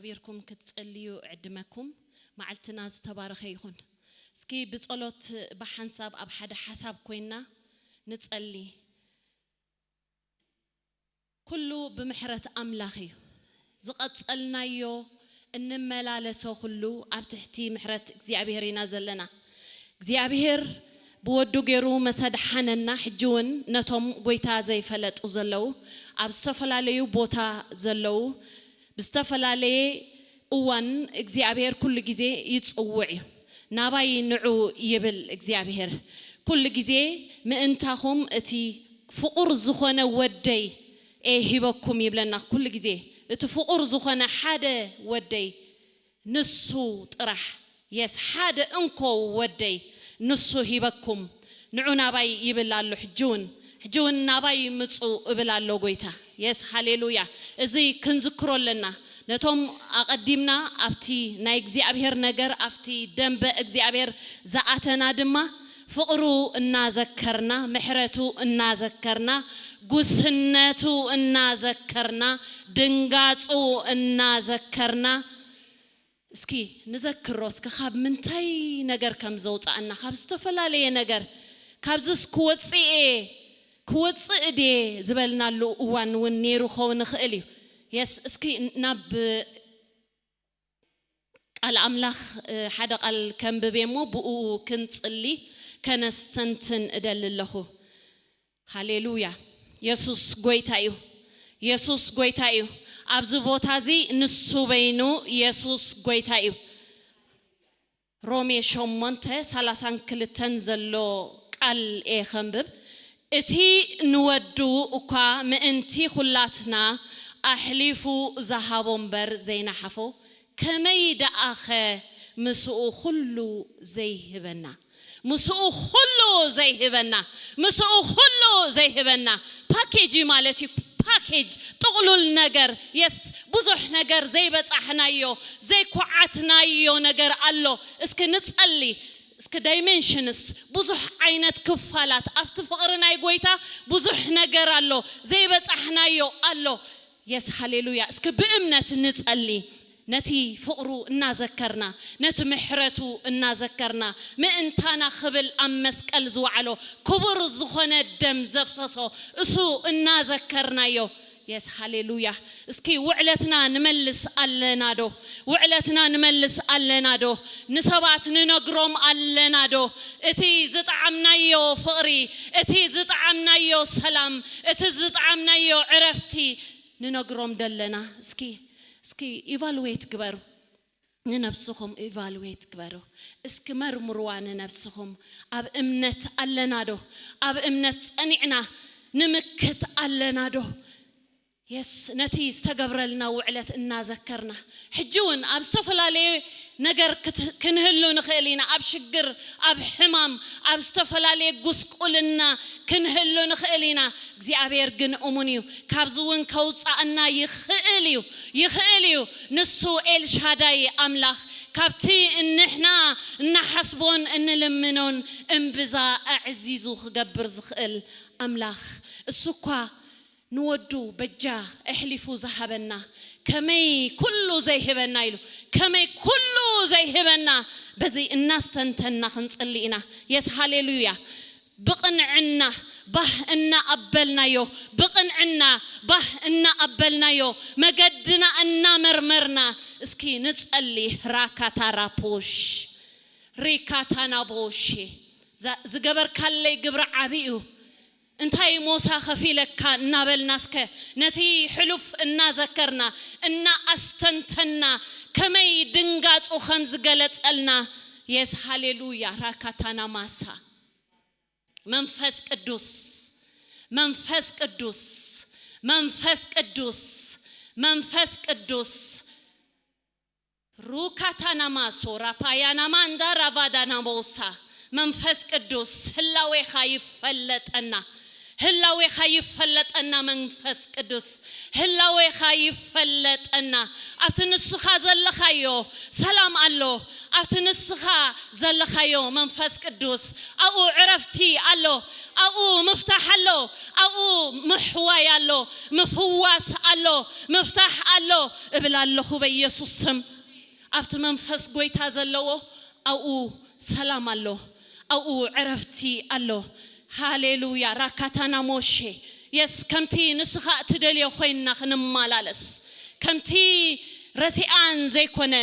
ቢርኩም ክትጸልዩ ዕድመኩም። መዓልትና ዝተባረኸ ይኹን። እስኪ ብጸሎት ብሓንሳብ ኣብ ሓደ ሓሳብ ኮይና ንጸሊ። ኩሉ ብምሕረት ኣምላኽ እዩ። ዝቐጸልናዮ እንመላለሶ ኩሉ ኣብ ትሕቲ ምሕረት እግዚኣብሔር ኢና ዘለና። እግዚኣብሔር ብወዱ ገይሩ መሰድሓነና። ሕጂ እውን ነቶም ጎይታ ዘይፈለጡ ዘለዉ፣ ኣብ ዝተፈላለዩ ቦታ ዘለዉ፣ ብዝተፈላለየ እዋን እግዚኣብሔር ኩሉ ግዜ ይጽውዕ እዩ። ናባይ ንዑ ይብል እግዚኣብሔር። ኩሉ ግዜ ምእንታኹም እቲ ፍቑር ዝኾነ ወደይ እየ ሂበኩም ይብለና። ኩሉ ግዜ እቲ ፍቑር ዝኾነ ሓደ ወደይ፣ ንሱ ጥራሕ። የስ፣ ሓደ እንኮ ወደይ ንሱ ሂበኩም። ንዑ ናባይ ይብል ኣሎ። ሕጂ እውን፣ ሕጂ እውን ናባይ ምጹ እብል ኣሎ ጎይታ። የስ፣ ሃሌሉያ። እዚ ክንዝክሮ ኣለና። ነቶም ኣቐዲምና ኣብቲ ናይ እግዚኣብሔር ነገር፣ ኣብቲ ደንበ እግዚኣብሔር ዝኣተና ድማ፣ ፍቕሩ እናዘከርና፣ ምሕረቱ እናዘከርና፣ ጉስነቱ እናዘከርና፣ ድንጋጹ እናዘከርና፣ እስኪ ንዘክሮ፣ እስኪ ካብ ምንታይ ነገር ከም ዘውፅኣና፣ ካብ ዝተፈላለየ ነገር፣ ካብዝስ ክወፅእ እየ፣ ክወፅእ ድየ ዝበልናሉ እዋን እውን ነይሩ ክኸውን ይኽእል እዩ። የስ፣ እስኪ ናብ ቃል ኣምላኽ፣ እ፣ ሓደ ቃል ከንብብ እየ እሞ ብኡ ክንጽሊ ከነስተንትን እደሊ ኣለኹ። ሃሌሉያ። የሱስ ጎይታ እዩ። የሱስ ጎይታ እዩ። ኣብዚ ቦታ እዚ ንሱ በይኑ የሱስ ጎይታ እዩ። ሮሜ ሸሞንተ ሰላሳን ክልተን ዘሎ ቃል እየ ከንብብ። እቲ ንወዱ እኳ ምእንቲ ኹላትና ኣሕሊፉ ዝሃቦ እምበር ዘይነሓፎ፣ ከመይ ደኣኸ ምስኡ ኹሉ ዘይህበና? ምስኡ ኹሉ ዘይህበና፣ ምስኡ ኹሉ ዘይህበና። ፓኬጅ ማለት እዩ። ፓኬጅ፣ ጥቕሉል ነገር። የስ፣ ብዙሕ ነገር ዘይበጻሕናዮ፣ ዘይኮዓትናዮ ነገር ኣሎ። እስኪ ንጸሊ። እስኪ ዳይሜንሽንስ፣ ብዙሕ ዓይነት ክፋላት ኣብቲ ፍቕሪ ናይ ጎይታ ብዙሕ ነገር ኣሎ፣ ዘይበጻሕናዮ ኣሎ። የስ፣ ሃሌሉያ። እስኪ ብእምነት ንጸሊ። ነቲ ፍቕሩ እናዘከርና፣ ነቲ ምሕረቱ እናዘከርና፣ ምእንታና ክብል ኣብ መስቀል ዝወዓሎ ክቡር ዝኾነ ደም ዘፍሰሶ እሱ እናዘከርናዮ። የስ፣ ሃሌሉያ። እስኪ ውዕለትና ንመልስ ኣለና ዶ? ውዕለትና ንመልስ ኣለና ዶ? ንሰባት ንነግሮም ኣለና ዶ? እቲ ዝጠዓምናዮ ፍቕሪ፣ እቲ ዝጠዓምናዮ ሰላም፣ እቲ ዝጠዓምናዮ ዕረፍቲ ንነግሮም ደለና? እስኪ፣ እስኪ ኢቫሉዌት ግበሩ። ንነብስኹም ኢቫሉዌት ግበሩ። እስኪ መርምርዋ ንነብስኹም። ኣብ እምነት ኣለና ዶ? ኣብ እምነት ጸኒዕና ንምክት ኣለና ዶ? የስ፣ ነቲ ዝተገብረልና ውዕለት እናዘከርና፣ ሕጂ እውን ኣብ ዝተፈላለየ ነገር ክት-፣ ክንህሉ ንኽእል ኢና። ኣብ ሽግር፣ ኣብ ሕማም፣ ኣብ ዝተፈላለየ ጉስቁልና ክንህሉ ንኽእል ኢና። እግዚኣብሔር ግን እሙን እዩ። ካብዚ እውን ከውጻእና ይኽእል እዩ። ይኽእል እዩ። ንሱ ኤልሻዳይ ኣምላኽ፣ ካብቲ እንሕና እናሓስቦን እንልምኖን እምብዛ ኣዕዚዙ ክገብር ዝኽእል ኣምላኽ። እሱ እኳ ንወዱ በጃ ኣሕሊፉ ዝሃበና፣ ከመይ ኩሉ ዘይህበና ኢሉ፣ ከመይ ኩሉ ዘይህበና፣ በዚ እናስተንተና ክንጽሊ ኢና። የስ፣ ሃሌሉያ። ብቕንዕና ባህ እናኣበልናዮ፣ ብቕንዕና ባህ እናኣበልናዮ፣ መገድና እናመርመርና፣ እስኪ ንጸሊ። ራካታራፖሽ፣ ሪካታናቦሼ፣ ዛ-፣ ዝገበርካለይ ግብሪ ዓቢ እዩ። እንታይ ሞሳ ከፊለካ እናበልና፣ እስከ ነቲ ሕሉፍ እናዘከርና፣ እናኣስተንተና፣ ከመይ ድንጋጹ ከም ዝገለጸልና። የስ፣ ሃሌሉያ። ራካታና ማሳ። መንፈስ ቅዱስ፣ መንፈስ ቅዱስ፣ መንፈስ ቅዱስ፣ መንፈስ ቅዱስ። ሩካታናማሶ ራፓያናማንዳ ራቫዳናሞሳ። መንፈስ ቅዱስ ህላዌኻ ይፈለጠና። ህላዌኻ ይፈለጠና መንፈስ ቅዱስ፣ ህላዌኻ ይፈለጠና። ኣብቲ ንስኻ ዘለኻዮ ሰላም ኣሎ። ኣብቲ ንስኻ ዘለኻዮ መንፈስ ቅዱስ ኣብኡ ዕረፍቲ ኣሎ። ኣብኡ ምፍታሕ ኣሎ። ኣብኡ ምሕዋይ ኣሎ። ምፍዋስ ኣሎ። ምፍታሕ ኣሎ እብል ኣለኹ በኢየሱስ ስም። ኣብቲ መንፈስ ጎይታ ዘለዎ ኣብኡ ሰላም ኣሎ። ኣብኡ ዕረፍቲ ኣሎ። ሃሌሉያ። ራካታና ሞሼ የስ ከምቲ ንስኻ እትደልዮ ኮይንና ክንመላለስ፣ ከምቲ ረሲኣን ዘይኮነ፣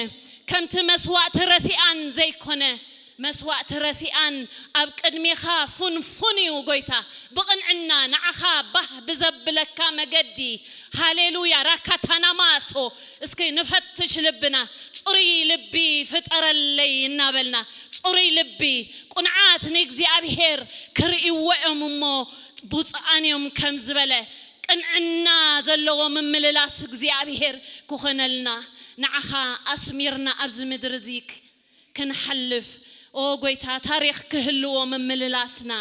ከምቲ መስዋእቲ ረሲኣን ዘይኮነ፣ መስዋእቲ ረሲኣን ኣብ ቅድሜኻ ፉንፉን እዩ ጎይታ። ብቕንዕና ንዓኻ ባህ ብዘብለካ መገዲ፣ ሃሌሉያ። ራካታናማሶ። እስኪ ንፈትሽ ልብና። ጽሩይ ልቢ ፍጠረለይ እናበልና፣ ጽሩይ ልቢ፣ ቁንዓት ንእግዚኣብሔር ክርእይዎ እዮም እሞ ብፁዓን እዮም ከም ዝበለ፣ ቅንዕና ዘለዎ ምምልላስ እግዚኣብሔር ክኾነልና፣ ንዓኻ ኣስሚርና ኣብዚ ምድሪ እዚ ክንሓልፍ፣ ኦ ጎይታ፣ ታሪኽ ክህልዎ ምምልላስና፣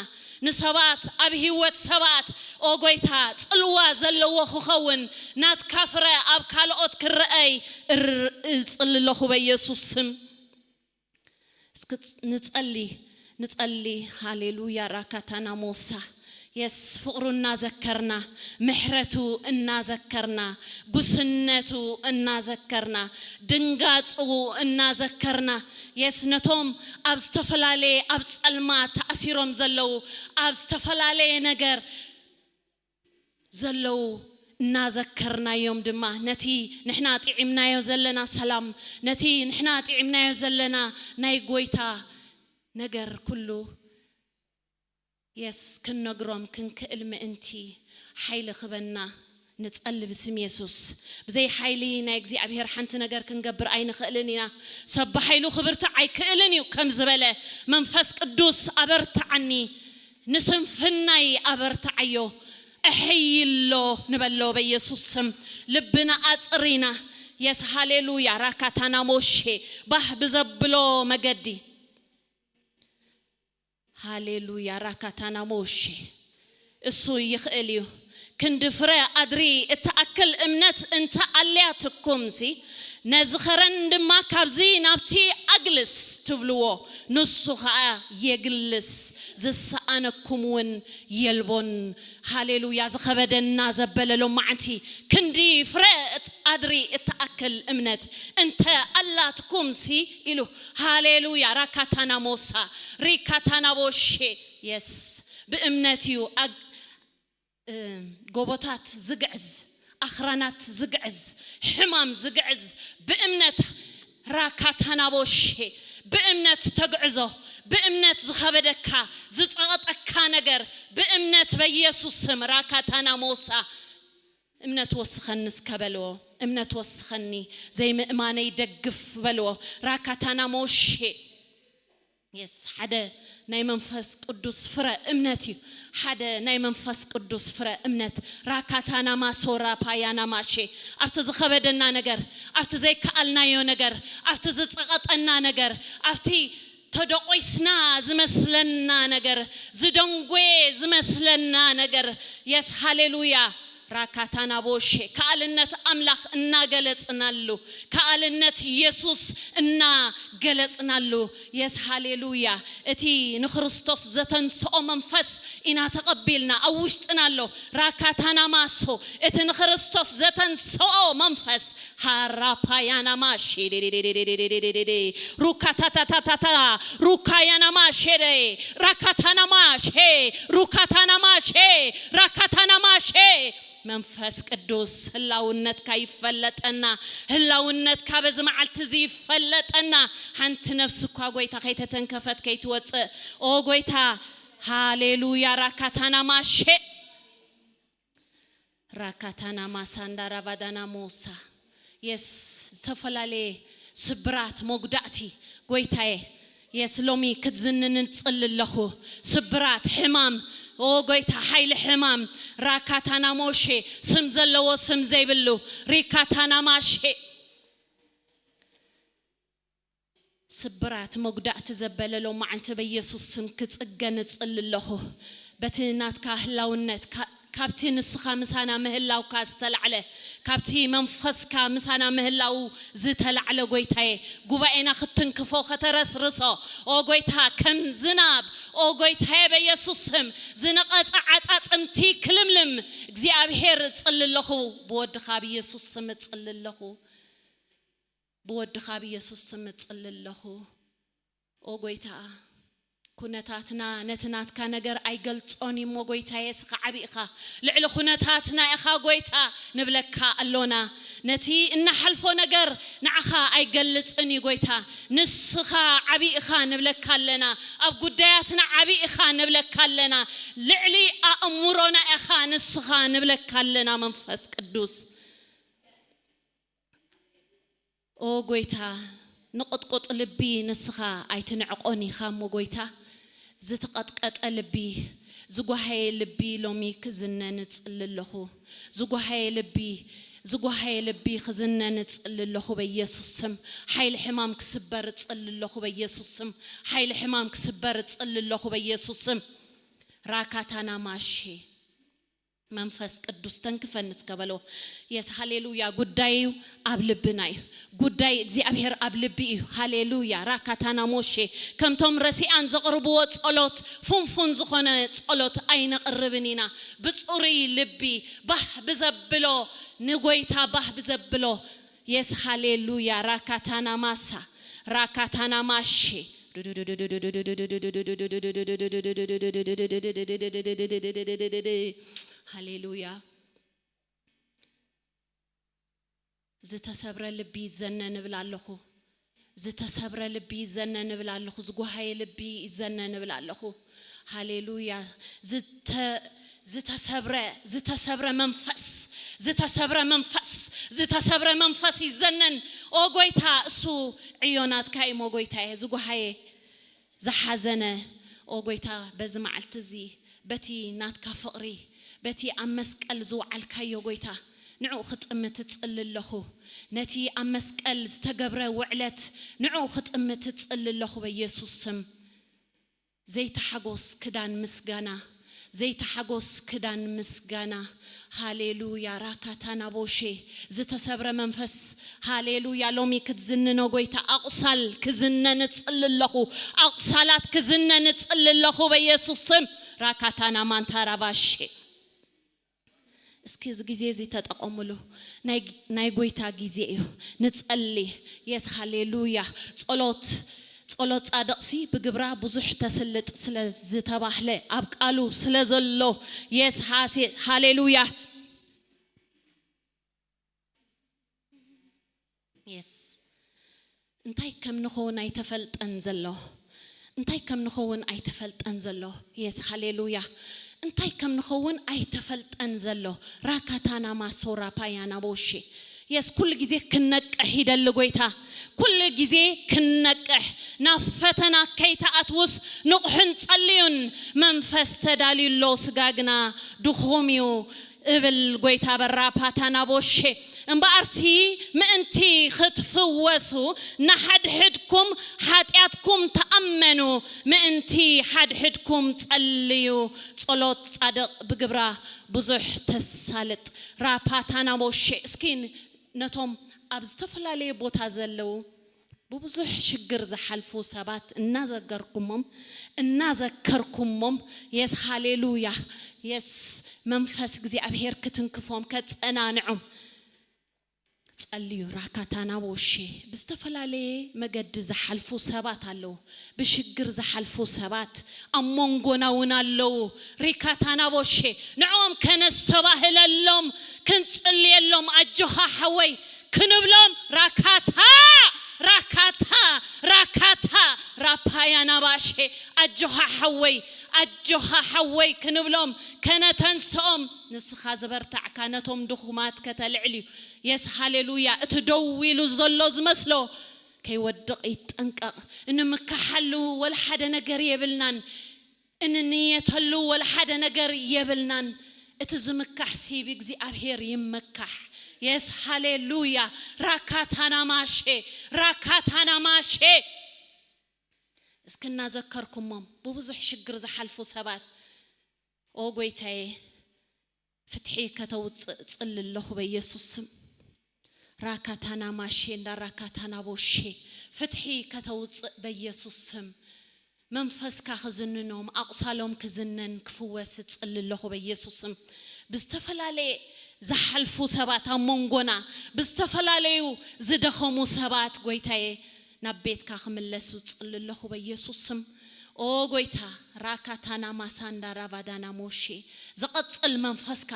ንሰባት፣ ኣብ ህይወት ሰባት፣ ኦ ጎይታ፣ ጽልዋ ዘለዎ ክኸውን፣ ናትካ ፍረ ኣብ ካልኦት ክረኣይ እር-፣ እጽሊ ኣለኹ በኢየሱስ ስም። እስኪ ጽ-፣ ንጸሊ፣ ንጸሊ። ሃሌሉያ። ራካታና ሞሳ። የስ፣ ፍቕሩ እናዘከርና፣ ምሕረቱ እናዘከርና፣ ጉስነቱ እናዘከርና፣ ድንጋጽኡ እናዘከርና፣ የስ፣ ነቶም ኣብ ዝተፈላለየ፣ ኣብ ጸልማ ተኣሲሮም ዘለዉ፣ ኣብ ዝተፈላለየ ነገር ዘለዉ እናዘከርናዮም ድማ፣ ነቲ ንሕና ጥዒምናዮ ዘለና ሰላም፣ ነቲ ንሕና ጥዒምናዮ ዘለና ናይ ጎይታ ነገር ኩሉ፣ የስ፣ ክንነግሮም ክንክእል ምእንቲ ሓይሊ ክበና ንጸሊ ብስም የሱስ። ብዘይ ሓይሊ ናይ እግዚኣብሔር ሓንቲ ነገር ክንገብር ኣይንኽእልን ኢና። ሰብ ብሓይሉ ክብርትዕ ኣይክእልን እዩ ከም ዝበለ፣ መንፈስ ቅዱስ ኣበርትዓኒ፣ ንስንፍናይ ኣበርትዓዮ፣ እሕይሎ ንበሎ በኢየሱስ ስም። ልብና ኣጽሪና፣ የስ፣ ሃሌሉያ። ራካታና ሞሼ፣ ባህ ብዘብሎ መገዲ። ሃሌሉያ። ራካታና ሞሼ፣ እሱ ይኽእል እዩ። ክንዲ ፍረ ኣድሪ እትኣክል እምነት እንተ ኣልያትኩምሲ፣ ነዚ ኸረን ድማ ካብዚ ናብቲ ኣግልስ ትብልዎ፣ ንሱ ኸኣ የግልስ፣ ዝሰኣነኩም እውን የልቦን። ሃሌሉያ። ዝኸበደና ዘበለ ሎማዕንቲ፣ ክንዲ ፍረ እት-፣ ኣድሪ እትኣክል እምነት እንተ ኣላትኩምሲ ኢሉ። ሃሌሉያ። ራካታና ሞሳ፣ ሪካታና ቦሼ። የስ፣ ብእምነት እዩ ኣግ-፣ እ፣ ጎቦታት ዝግዕዝ፣ ኣኽራናት ዝግዕዝ፣ ሕማም ዝግዕዝ ብእምነት። ራካታናቦሼ፣ ብእምነት ተግዕዞ። ብእምነት ዝኸበደካ፣ ዝጸቐጠካ ነገር ብእምነት በኢየሱስ ስም። ራካታናሞሳ፣ እምነት ወስኸኒ እስከ በልዎ። እምነት ወስኸኒ፣ ዘይምእማነይ ደግፍ በልዎ። ራካታናሞሼ። የስ፣ ሓደ ናይ መንፈስ ቅዱስ ፍረ እምነት እዩ። ሓደ ናይ መንፈስ ቅዱስ ፍረ እምነት። ራካታናማ ሶራ ፓያናማሼ። ኣብቲ ዝኸበደና ነገር፣ ኣብቲ ዘይከኣልናዮ ነገር፣ ኣብቲ ዝጸቐጠና ነገር፣ ኣብቲ ተደቑስና ዝመስለና ነገር፣ ዝደንጎየ ዝመስለና ነገር፣ የስ፣ ሃሌሉያ። ራካታናቦሼ፣ ከኣልነት ኣምላኽ እናገለጽናሉ፣ ከኣልነት የሱስ እናገለጽናሉ። የስ፣ ሃሌሉያ። እቲ ንክርስቶስ ዘተንስኦ መንፈስ ኢና ተቐቢልና፣ ኣብ ውሽጥና ኣሎ። ራካታናማሶ፣ እቲ ንክርስቶስ ዘተንስኦ መንፈስ፣ ሃራፓያናማሼ፣ ሩካታታታታታ፣ ሩካያናማሼ፣ ራካታናማሼ፣ ሩካታናማሼ፣ ራካታናማሼ። መንፈስ ቅዱስ ህላውነትካ ይፈለጠና። ህላውነትካ በዚ መዓልቲ እዚ ይፈለጠና። ሓንቲ ነፍሲ እኳ ጎይታ ከይተተንከፈት ከይትወፅእ። ኦ ጎይታ፣ ሃሌሉያ። ራካታናማሼ። ራካታናማሳ እንዳራባዳናሞሳ። የስ፣ ዝተፈላለየ ስብራት፣ መጉዳእቲ፣ ጎይታዬ፣ የስ፣ ሎሚ ክትዝንኒ እጽሊ ኣለኹ። ስብራት፣ ሕማም፣ ኦ ጎይታ፣ ሓይሊ ሕማም፣ ራካታናሞሼ፣ ስም ዘለዎ ስም ዘይብሉ፣ ሪካታናማሼ። ስብራት፣ መጉዳእቲ ዘበለ ሎማዓንቲ በኢየሱስ ስም ክጽገን እጽሊ ኣለኹ። በቲ ናትካ ህላውነት፣ ካ-፣ ካብቲ ንስኻ ምሳና ምህላውካ ዝተላዕለ፣ ካብቲ መንፈስካ ምሳና ምህላው ዝተላዕለ፣ ጎይታዬ፣ ጉባኤና ክትንክፎ፣ ከተረስርሶ፣ ኦ ጎይታ፣ ከም ዝናብ፣ ኦ ጎይታዬ፣ በየሱስ ስም ዝነቐጸ ዓጻጽምቲ ክልምልም፣ እግዚኣብሄር፣ እጽሊ ኣለኹ፣ ብወድኻ ብየሱስ ስም እጽሊ ኣለኹ። ብወድኻ ብየሱስ ስም እጽሊ ኣለኹ። ኦ ጎይታ፣ ኩነታትና ነቲ ናትካ ነገር ኣይገልጾን እዩ እሞ፣ ጎይታዬ፣ እስኻ ዓቢ ኢኻ። ልዕሊ ኩነታትና ኢኻ፣ ጎይታ፣ ንብለካ ኣሎና። ነቲ እነሓልፎ ነገር ንዓኻ ኣይገልጽን እዩ፣ ጎይታ። ንስኻ ዓቢ ኢኻ ንብለካ ኣለና። ኣብ ጉዳያትና ዓቢ ኢኻ ንብለካ ኣለና። ልዕሊ ኣእምሮና ኢኻ ንስኻ ንብለካ ኣለና፣ መንፈስ ቅዱስ። ኦ ጎይታ፣ ንቕጥቁጥ ልቢ ንስኻ ኣይትንዕቆን ኢኻ እሞ፣ ጎይታ፣ ዝተቐጥቀጠ ልቢ፣ ዝጓሃየ ልቢ ሎሚ ክዝነ ንጽሊ ኣለኹ። ዝጓሃየ ልቢ፣ ዝጓሃየ ልቢ ክዝነ ንጽሊ ኣለኹ በየሱስ ስም። ሓይሊ ሕማም ክስበር እጽሊ ኣለኹ በየሱስ ስም። ሓይሊ ሕማም ክስበር እጽሊ ኣለኹ በየሱስ ስም። ራካታና ማሼ። መንፈስ ቅዱስ ተንክፈኒ እስከ በሎ። የስ፣ ሃሌሉያ። ጉዳዩ ኣብ ልብና እዩ። ጉዳይ እግዚኣብሔር ኣብ ልቢ እዩ። ሃሌሉያ። ራካታና ሞሼ፣ ከምቶም ረሲኣን ዘቕርብዎ ጸሎት፣ ፉንፉን ዝኾነ ጸሎት ኣይነቕርብን ኢና። ብጽሩይ ልቢ፣ ባህ ብዘብሎ፣ ንጎይታ ባህ ብዘብሎ። የስ፣ ሃሌሉያ። ራካታና ማሳ፣ ራካታና ማሼ። ሃሌሉያ። ዝተሰብረ ልቢ ይዘነ ንብል ኣለኹ። ዝተሰብረ ልቢ ይዘነ ንብል ኣለኹ። ዝጓሃየ ልቢ ይዘነ ንብል ኣለኹ። ሃሌሉያ። ዝተ-፣ ዝተሰብረ፣ ዝተሰብረ መንፈስ፣ ዝተሰብረ መንፈስ፣ ዝተሰብረ መንፈስ ይዘነን። ኦ ጎይታ፣ እሱ ዕዮ ናትካ እዩ እሞ፣ ጎይታዬ፣ ዝጓሃየ፣ ዝሓዘነ፣ ኦ ጎይታ፣ በዚ መዓልቲ እዚ በቲ ናትካ ፍቕሪ፣ በቲ ኣብ መስቀል ዝወዓልካዮ፣ ጎይታ፣ ንዕኡ ክጥምት እጽሊ ኣለኹ። ነቲ ኣብ መስቀል ዝተገብረ ውዕለት ንዕኡ ክጥምት እጽሊ ኣለኹ በየሱስ ስም። ዘይተሓጎስ ክዳን ምስጋና፣ ዘይተሓጎስ ክዳን ምስጋና። ሃሌሉያ። ራካታና ቦሼ፣ ዝተሰብረ መንፈስ፣ ሃሌሉያ፣ ሎሚ ክትዝንኖ ጎይታ፣ ኣቑሳል ክዝነ ንጽሊ ኣለኹ። ኣቑሳላት ክዝነ ንጽሊ ኣለኹ በየሱስ ስም። ራካታና ማንታራ ባሼ። እስኪ እዚ ግዜ እዚ ተጠቐሙሉ። ናይ፣ ናይ ጎይታ ግዜ እዩ። ንጸሊ። የስ፣ ሃሌሉያ። ጸሎት፣ ጸሎት ጻድቕሲ ብግብራ ብዙሕ ተስልጥ ስለ ዝተባህለ፣ ኣብ ቃሉ ስለ ዘሎ። የስ፣ ሃሴ-፣ ሃሌሉያ። የስ። እንታይ ከም ንኸውን ኣይተፈልጠን ዘሎ። እንታይ ከም ንኸውን ኣይተፈልጠን ዘሎ። የስ፣ ሃሌሉያ። እንታይ ከም ንኸውን ኣይተፈልጠን ዘሎ። ራካታና ማሶራ ፓያና ቦሼ። የስ፣ ኩሉ ግዜ ክነቅሕ ይደሊ ጎይታ። ኩሉ ግዜ ክነቅሕ። ናብ ፈተና ከይተኣትውስ ንቑሕን ጸልዩን። መንፈስ ተዳልዩ ኣሎ፣ ስጋ ግና ድኹም እዩ። እብል ጎይታ በራ ፓታና ቦሼ። እምበኣርሲ ምእንቲ ክትፍወሱ ንሓድሕድኩም ሓጢኣትኩም ተኣመኑ፣ ምእንቲ ሓድሕድኩም ጸልዩ። ጸሎት ጻድቕ ብግብራ ብዙሕ ተሳልጥ። ራፓታና ቦሼ። እስኪ ነቶም ኣብ ዝተፈላለየ ቦታ ዘለዉ ብብዙሕ ሽግር ዝሓልፉ ሰባት እናዘገርኩሞም፣ እናዘከርኩሞም፣ የስ ሃሌሉያ፣ የስ መንፈስ እግዚኣብሔር ክትንክፎም፣ ከጸናንዖም ጸልዩ። ራካታና ቦሼ። ብዝተፈላለየ መገዲ ዝሓልፉ ሰባት ኣለዉ። ብሽግር ዝሓልፉ ሰባት ኣብ መንጎና እውን ኣለዉ። ሪካታና ቦሼ። ንዕኦም ከነስተባህለሎም፣ ክንጽልየሎም፣ ኣጆኻ ሓወይ ክንብሎም፣ ራካታ፣ ራካታ፣ ራካታ፣ ራፓያና ባሼ። ኣጆኻ ሓወይ፣ ኣጆኻ ሓወይ ክንብሎም፣ ከነተንስኦም። ንስኻ ዝበርታዕካ ነቶም ድኹማት ከተልዕል እዩ። የስ ሃሌሉያ። እቲ ደው ኢሉ ዘሎ ዝመስሎ ከይወድቕ ይጠንቀቕ። እንምካሓሉ ወላ ሓደ ነገር የብልናን። እንንየተሉ ወላ ሓደ ነገር የብልናን። እቲ ዝምካሕ ሲ ብእግዚኣብሔር ይመካሕ። የስ ሃሌሉያ። ራካታና ማሼ፣ ራካታና ማሼ። እስኪ እናዘከርኩሞም ብብዙሕ ሽግር ዝሓልፉ ሰባት ኦ ጎይታዬ፣ ፍትሒ ከተውፅእ እፅሊ ኣለኹ በኢየሱስ ስም። ራካታና ማሼ እንዳ ራካታና ቦሼ፣ ፍትሒ ከተውፅእ በኢየሱስ ስም። መንፈስካ ክዝንኖም፣ ኣቑሳሎም ክዝነን ክፍወስ እፅሊ ኣለኹ በኢየሱስ ስም። ብዝተፈላለየ ዝሓልፉ ሰባት ኣብ መንጎና፣ ብዝተፈላለዩ ዝደኸሙ ሰባት ጎይታዬ፣ ናብ ቤትካ ክምለሱ እፅሊ ኣለኹ በኢየሱስ ስም። ኦ ጎይታ፣ ራካታና ማሳንዳ ራቫዳና ሞሼ፣ ዝቐፅል መንፈስካ፣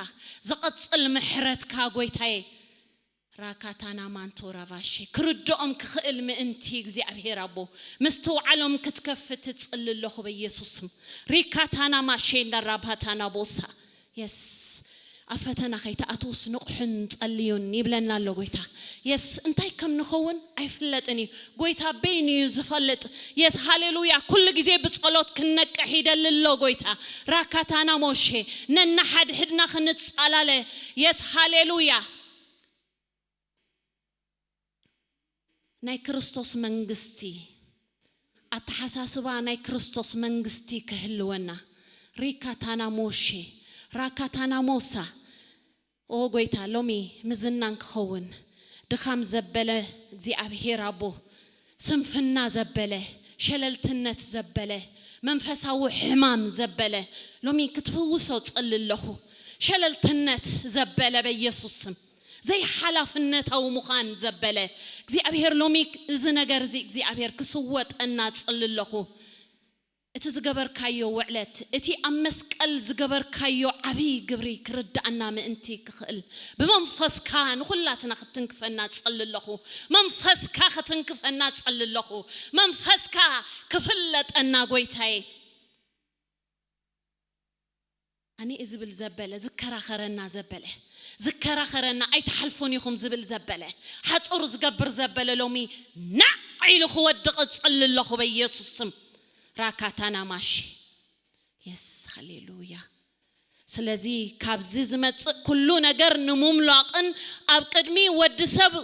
ዝቐፅል ምሕረትካ ጎይታዬ፣ ራካታና ማንቶ ራቫሼ፣ ክርድኦም ክኽእል ምእንቲ እግዚኣብሔር ኣቦ፣ ምስትውዓሎም ክትከፍት እጽሊ ኣለኹ በኢየሱስ ስም። ሪካታና ማሼ እንዳ ራባታና ቦሳ። የስ፣ ኣብ ፈተና ከይትኣትውስ ንቕሑን ጸልዩን ይብለና ኣሎ ጎይታ። የስ፣ እንታይ ከም ንኸውን ኣይፍለጥን እዩ። ጎይታ በይኑ እዩ ዝፈልጥ። የስ፣ ሃሌሉያ። ኩሉ ግዜ ብጸሎት ክንነቅሕ ይደሊ ኣሎ ጎይታ። ራካታና ሞሼ፣ ነናሓድሕድና ክንጻላለ። የስ፣ ሃሌሉያ። ናይ ክርስቶስ መንግስቲ፣ ኣተሓሳስባ ናይ ክርስቶስ መንግስቲ ክህልወና። ሪካታና ሞሼ፣ ራካታና ሞሳ። ኦ ጎይታ፣ ሎሚ ምዝናን ክኸውን፣ ድኻም ዘበለ እግዚኣብሔር ኣቦ፣ ስንፍና ዘበለ፣ ሸለልትነት ዘበለ፣ መንፈሳዊ ሕማም ዘበለ፣ ሎሚ ክትፍውሶ ጸሊ ኣለኹ። ሸለልትነት ዘበለ በኢየሱስ ስም፣ ዘይሓላፍነታዊ ምዃን ዘበለ እግዚኣብሔር፣ ሎሚ እዚ ነገር እዚ እግዚኣብሔር ክስወጠና ጸሊ ኣለኹ። እቲ ዝገበርካዮ ውዕለት፣ እቲ ኣብ መስቀል ዝገበርካዮ ዓብዪ ግብሪ ክርድኣና ምእንቲ ክኽእል፣ ብመንፈስካ ንኹላትና ክትንክፈና ጸሊ ኣለኹ። መንፈስካ ክትንክፈና ጸሊ ኣለኹ። መንፈስካ ክፍለጠና ጎይታዬ። ኣነ ዝብል ዘበለ፣ ዝከራኸረና ዘበለ፣ ዝከራኸረና ኣይትሓልፉን ኢኹም ዝብል ዘበለ፣ ሓጹር ዝገብር ዘበለ ሎሚ ናዕ ኢሉ ክወድቕ እጽሊ ኣለኹ በኢየሱስ ስም። ራካታና ማሺ። የስ፣ ሃሌሉያ። ስለዚ ካብዚ ዝመጽእ ኩሉ ነገር ንምምላቕን ኣብ ቅድሚ ወዲ ሰብ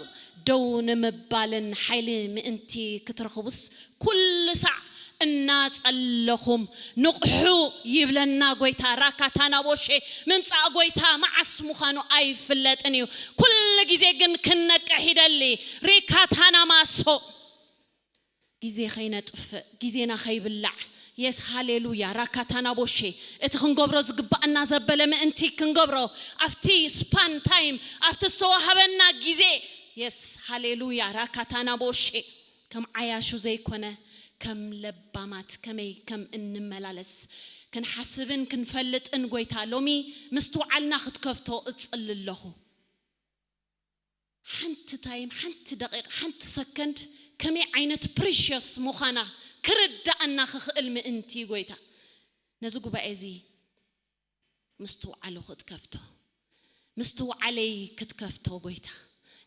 ደው ንምባልን ሓይሊ ምእንቲ ክትረኽቡስ ኩሉ ሳዕ እናጸለኹም ንቕሑ ይብለና ጎይታ። ራካታና ቦሼ፣ ምምጻእ ጎይታ መዓስ ምዃኑ ኣይፍለጥን እዩ። ኩሉ ግዜ ግን ክንነቅሕ ይደሊ። ሪካታና ማሶ፣ ግዜ ከይነጥፍእ፣ ግዜና ከይብላዕ። የስ፣ ሃሌሉያ። ራካታና ቦሼ፣ እቲ ክንገብሮ ዝግባኣና ዘበለ ምእንቲ ክንገብሮ፣ ኣብቲ ስፓን ታይም፣ ኣብቲ ዝተዋሃበና ግዜ፣ የስ፣ ሃሌሉያ። ራካታና ቦሼ፣ ከም ዓያሹ ዘይኮነ፣ ከም ለባማት ከመይ ከም እንመላለስ ክንሓስብን ክንፈልጥን ጎይታ ሎሚ ምስትውዓልና ክትከፍቶ እጽሊ ኣለኹ። ሓንቲ ታይም፣ ሓንቲ ደቂቕ፣ ሓንቲ ሰከንድ ከመይ ዓይነት ፕሪሽየስ ምዃና ክርዳኣና ክኽእል ምእንቲ ጎይታ፣ ነዚ ጉባኤ እዚ ምስትውዓሉ ክትከፍቶ፣ ምስትውዓለይ ክትከፍቶ ጎይታ፣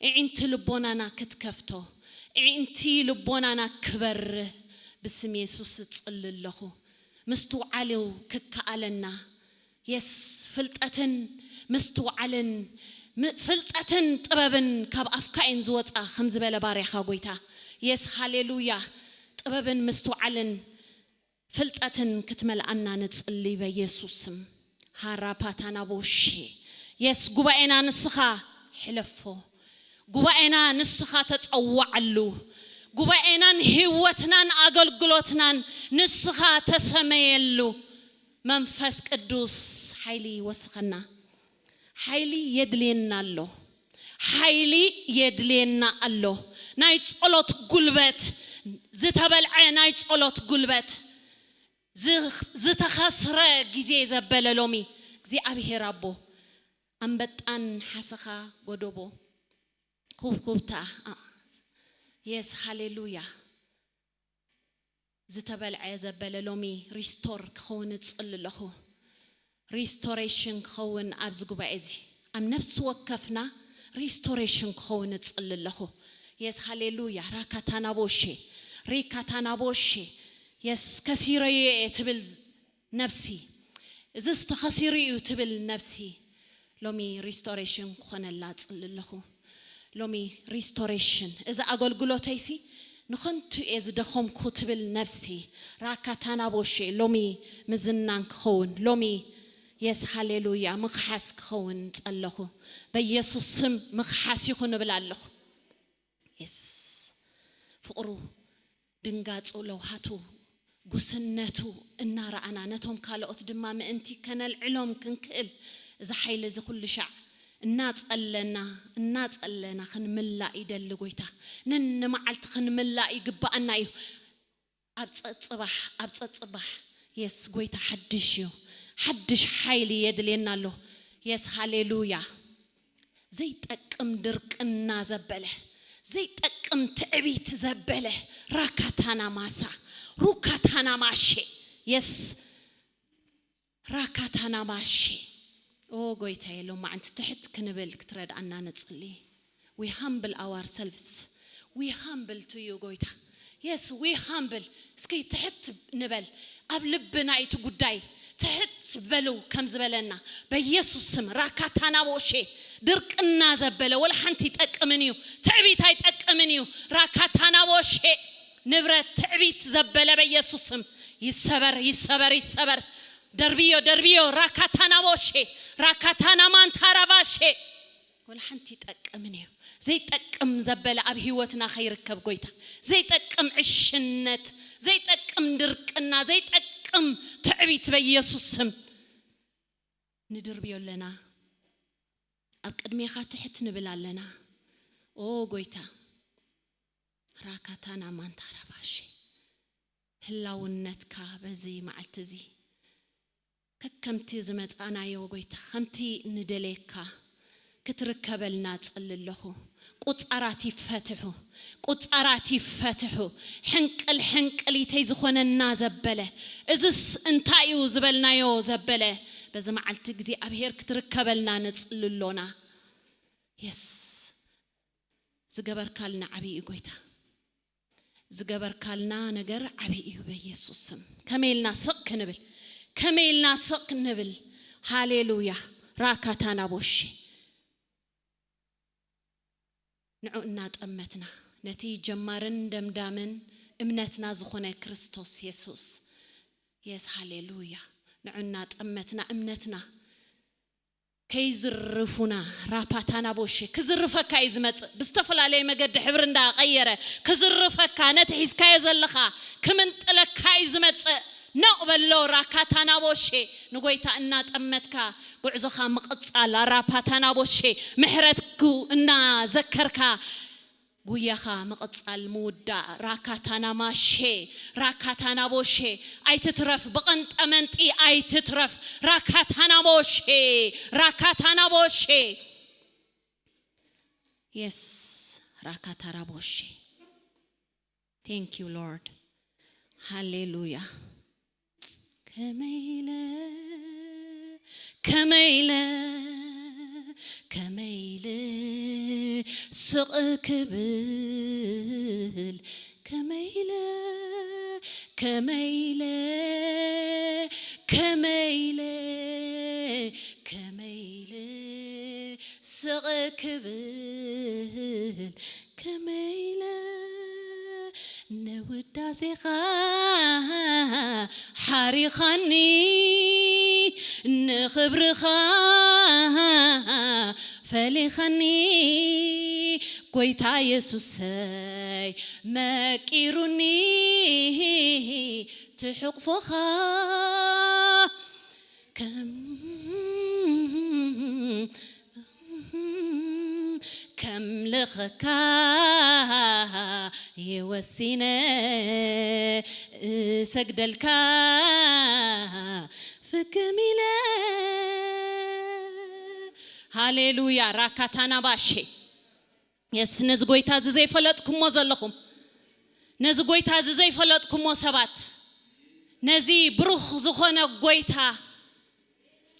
እዒንቲ ልቦናና ክትከፍቶ፣ እዒንቲ ልቦናና ክበርህ ብስም የሱስ እጽሊ ኣለኹ። ምስትውዓሉ ክከኣለና፣ የስ፣ ፍልጠትን ምስትውዓልን፣ ም-፣ ፍልጠትን ጥበብን ካብ ኣፍካ እየን ዝወጻ፣ ከም ዝበለ ባርያኻ ጎይታ። የስ፣ ሃሌሉያ። ጥበብን ምስትውዓልን ፍልጠትን ክትመልኣና ንጽሊ በኢየሱስ ስም። ሃራፓታና ቦሼ። የስ፣ ጉባኤና ንስኻ ሕለፎ። ጉባኤና ንስኻ ተጸዋዓሉ። ጉባኤናን ህይወትናን ኣገልግሎትናን ንስኻ ተሰመየሉ። መንፈስ ቅዱስ ሓይሊ ይወስኸና። ሓይሊ የድልየና ኣሎ። ሓይሊ የድልየና ኣሎ። ናይ ጸሎት ጉልበት፣ ዝተበልዐ ናይ ጸሎት ጉልበት፣ ዝ-፣ ዝተኸስረ ግዜ ዘበለ ሎሚ እግዚኣብሔር ኣቦ፣ ኣንበጣን ሓሰኻ ጎደቦ፣ ኩብኩብታ፣ አ-፣ የስ፣ ሃሌሉያ። ዝተበልዐ ዘበለ ሎሚ ሪስቶር ክኸውን እጽሊ ኣለኹ። ሪስቶሬሽን ክኸውን ኣብዚ ጉባኤ እዚ፣ ኣብ ነፍሲ ወከፍና ሪስቶሬሽን ክኸውን እጽሊ ኣለኹ። የስ፣ ሃሌሉያ። ራካታናቦሼ፣ ሪካታናቦሼ። የስ፣ ከሲረዮ እየ ትብል ነብሲ፣ እዚስ ተኸሲሩ እዩ ትብል ነብሲ፣ ሎሚ ሪስቶሬሽን ክኾነላ እጽሊ ኣለኹ። ሎሚ ሪስቶሬሽን፣ እዚ ኣገልግሎተይሲ ንኸንቱ እየ ዝደኸምኩ ትብል ነብሲ፣ ራካታናቦሼ፣ ሎሚ ምዝናን ክኸውን፣ ሎሚ የስ ሃሌሉያ። ምኽሓስ ክኸውን ጸለኹ። በኢየሱስ ስም ምኽሓስ ይኹን እብል ኣለኹ። የስ ፍቕሩ፣ ድንጋጹ፣ ለውሃቱ፣ ጉስነቱ እናረኣና ነቶም ካልኦት ድማ ምእንቲ ከነልዕሎም ክንክእል እዚ ሓይሊ እዚ ኩሉ ሻዕ እናጸለና እናጸለና ክንምላእ ይደሊ ጎይታ። ነንመዓልቲ ክንምላእ ይግባኣና እዩ። ኣብ ጸጽባሕ ኣብ ጸጽባሕ የስ ጎይታ ሓድሽ እዩ። ሓድሽ ሓይሊ የድልየና ኣሎ። የስ ሃሌሉያ። ዘይጠቅም ድርቅና ዘበለ ዘይጠቅም ትዕቢት ዘበለ ራካታና ማሳ ሩካታና ማሼ የስ ራካታና ማሼ። ኦ ጎይታ የሎ ማዕንቲ ትሕት ክንብል ክትረድኣና ንጽሊ። We humble ourselves. We humble to you ጎይታ። Yes, we humble. እስኪ ትሕት ንበል ኣብ ልብና እቲ ጉዳይ ትሕት በሉ ከም ዝበለና በኢየሱስ ስም። ራካታና ቦሼ ድርቅና ዘበለ ወላ ሓንቲ ይጠቅምን እዩ። ትዕቢት ኣይጠቅምን እዩ። ራካታና ቦሼ ንብረት ትዕቢት ዘበለ በኢየሱስ ስም ይሰበር፣ ይሰበር፣ ይሰበር። ደርብዮ፣ ደርብዮ። ራካታና ቦሼ ራካታና ማንታራባሼ ወላ ሓንቲ ይጠቅምን እዩ። ዘይጠቅም ዘበለ ኣብ ህይወትና ከይርከብ ጎይታ። ዘይጠቅም ዕሽነት፣ ዘይጠቅም ድርቅና፣ ዘይጠቅም ትዕቢት በኢየሱስ ስም ንድርብዮ ኣለና። ኣብ ቅድሜኻ ትሕት ንብል ኣለና። ኦ ጎይታ ራካታና ማንታራባሺ ህላውነትካ በዚ መዓልቲ እዚ ከከምቲ ዝመጻናዮ ጎይታ ከምቲ ንደሌካ ክትርከበልና ጽሊ ኣለኹ። ቁጻራት ይፈትሑ፣ ቁጻራት ይፈትሑ። ሕንቅል ሕንቅሊተይ ዝኾነና ዘበለ እዝስ እንታይ እዩ ዝበልናዮ ዘበለ በዚ መዓልቲ እግዚኣብሔር ክትርከበልና ንጽሊ ኣሎና። የስ ዝገበርካልና ዓብዪ እዩ ጎይታ። ዝገበርካልና ነገር ዓብዪ እዩ በኢየሱስ ስም። ከመይ ኢልና ስቕ ክንብል ከመይ ኢልና ስቕ ክንብል። ሃሌሉያ። ራካታና ቦሺ ንዑ እናጠመትና ነቲ ጀማርን ደምዳምን እምነትና ዝኾነ ክርስቶስ የሱስ የስ ሃሌሉያ። ንዑ እናጠመትና እምነትና ከይዝርፉና ራፓታና ቦሼ ክዝርፈካ እዩ ዝመጽእ። ብዝተፈላለየ መገዲ ሕብሪ እንዳቐየረ ክዝርፈካ ነቲ ሒዝካዮ ዘለኻ ክምንጥለካ እዩ ዝመጽእ። ነቕ በሎ ራካታና ቦሼ ንጎይታ እናጠመትካ ጉዕዞኻ ምቕጻል። ራፓታና ቦሼ ምሕረትኩ እናዘከርካ ጉያኻ ምቕጻል ምውዳእ። ራካታና ማሼ ራካታና ቦሼ ኣይትትረፍ። ብቐንጠመንጢ ኣይትትረፍ። ራካታና ቦሼ ራካታና ቦሼ የስ ራካታራ ቦሼ Thank you Lord. ሃሌሉያ። ከመይለ ከመይለ ከመይለ ስቕ ክብል ከመይለ ከመይለ ከመይለ ከመይለ ስቕ ክብል ከመይለ ንውዳሴኻ ሓሪኻኒ ንኽብርኻ ፈሊኻኒ ጎይታ የሱሰይ መቂሩኒ ትሕቕፎኻ ከም ከምልኸካ የወሲነ እሰግደልካ ፍክም ኢለ ሃሌሉያ ራካታና ባሼ የስ ነዚ ጎይታ እዚ ዘይፈለጥኩሞ ዘለኹም ነዚ ጎይታ እዚ ዘይፈለጥኩሞ ሰባት ነዚ ብሩኽ ዝኾነ ጎይታ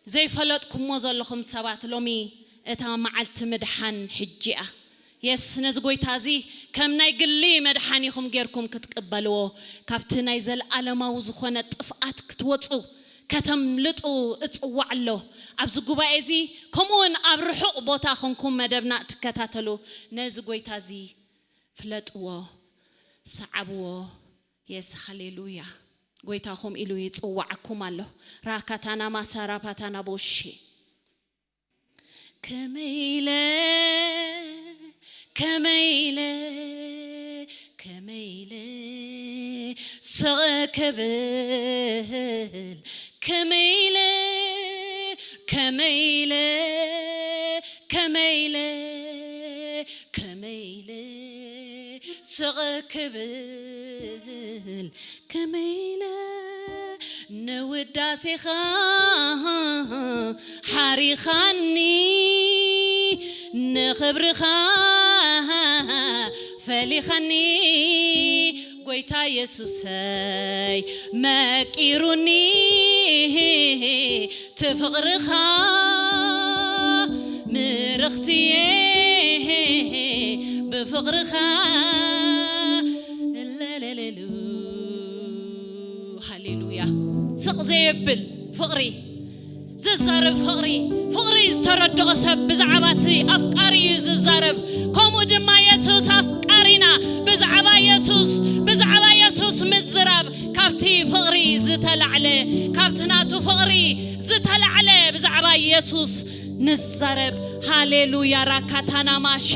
ዘይፈለጥኩሞ ዘለኹም ሰባት ሎሚ እታ መዓልቲ ምድሓን ሕጂ እያ። የስ ነዚ ጎይታ እዚ ከም ናይ ግሊ መድሓኒኹም ጌርኩም ክትቅበልዎ ካብቲ ናይ ዘለኣለማዊ ዝኾነ ጥፍኣት ክትወፁ ከተምልጡ እፅዋዕ ኣሎ። ኣብዚ ጉባኤ እዚ ከምኡውን ኣብ ርሑቕ ቦታ ኾንኩም መደብና እትከታተሉ ነዚ ጎይታ እዚ ፍለጥዎ፣ ሰዓብዎ። የስ ሃሌሉያ። ጎይታ ከምኡ ኢሉ ይጽዋዓኩም ኣሎ። ራካታና ማሳራ ፓታና ቦሼ። ከመይ ኢለ፣ ከመይ ኢለ፣ ከመይ ኢለ ስቕ ክብል፣ ከመይ ኢለ፣ ከመይ ኢለ፣ ከመይ ኢለ፣ ከመይ ኢለ ስቕ ክብል፣ ከመይ ኢለ ንውዳሴኻ ሓሪኻኒ፣ ንኽብርኻ ፈሊኻኒ፣ ጎይታ የሱሰይ መቂሩኒ ትፍቕርኻ ምርኽትየ ብፍቕርኻ እለለለሉ። ሃሌሉያ። ስቕ ዘየብል ፍቕሪ፣ ዝዛረብ ፍቕሪ። ፍቕሪ ዝተረድኦ ሰብ ብዛዕባ እቲ ኣፍቃሪ እዩ ዝዛረብ። ከምኡ ድማ የሱስ ኣፍቃሪና። ብዛዕባ የሱስ፣ ብዛዕባ የሱስ ምዝራብ ካብቲ ፍቕሪ ዝተላዕለ፣ ካብቲ ናቱ ፍቕሪ ዝተላዕለ ብዛዕባ የሱስ ንዛረብ። ሃሌሉያ። ራካታና ማሼ።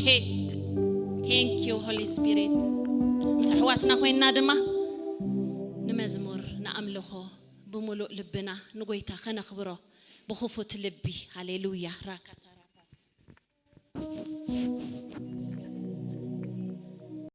Thank you Holy Spirit። ምስ ኣሕዋትና ኮይንና ድማ ንመዝሙር ንኣምልኾ ብምሉእ ልብና ንጎይታ ከነኽብሮ ብኽፉት ልቢ። ሃሌሉያ። ራካታራባስ።